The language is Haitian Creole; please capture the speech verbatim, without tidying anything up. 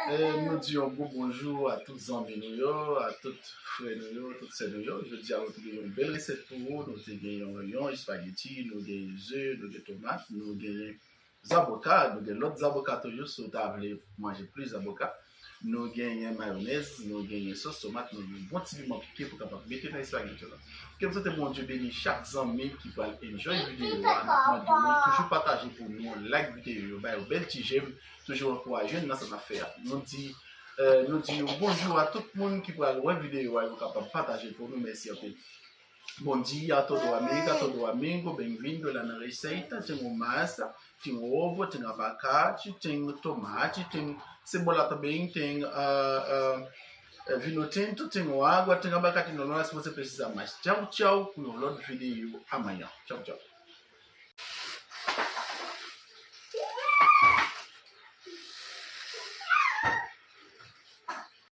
E nou di yon gwo bonjou a tout zanmi nou yo, a tout frè nou yo, tout sè nou yo. Jodi a nou te gen yon bèl resèt pou ou. Nou te gen yon, yon espageti, nou gen ze, nou gen tomat, nou gen zaboka, nou gen lòt zaboka toujou si w ta vle manje plis zaboka. Nou genyen mayonèz, nou genyen sòs tomat, nou gen bon ti piman pike pou kapab mete nan espageti la. Ke m swete Bondye beni chak zanmi ki pral enjoy videyo a. N ap mande nou toujou pataje pou nou, like videyo yo, bay yon bèl ti j'aime, toujou ankouraje n nan sa n ap fè a. Nou di, eh, nou di yon bonjou a tout moun ki pral wè videyo a, yo kapab pataje pou nou. Mèsi anpil. Bom dia a todo amiga, todo amigo, bem-vindo lá na receita. Tem o massa, tem o ovo, tem abacate, tem o tomate, tem cebola também, tem ah, ah, eh, vinho tinto, tem o água, tem abacate normal, se você precisar mais. Tchau, tchau, com o outro vídeo amanhã. Tchau, tchau.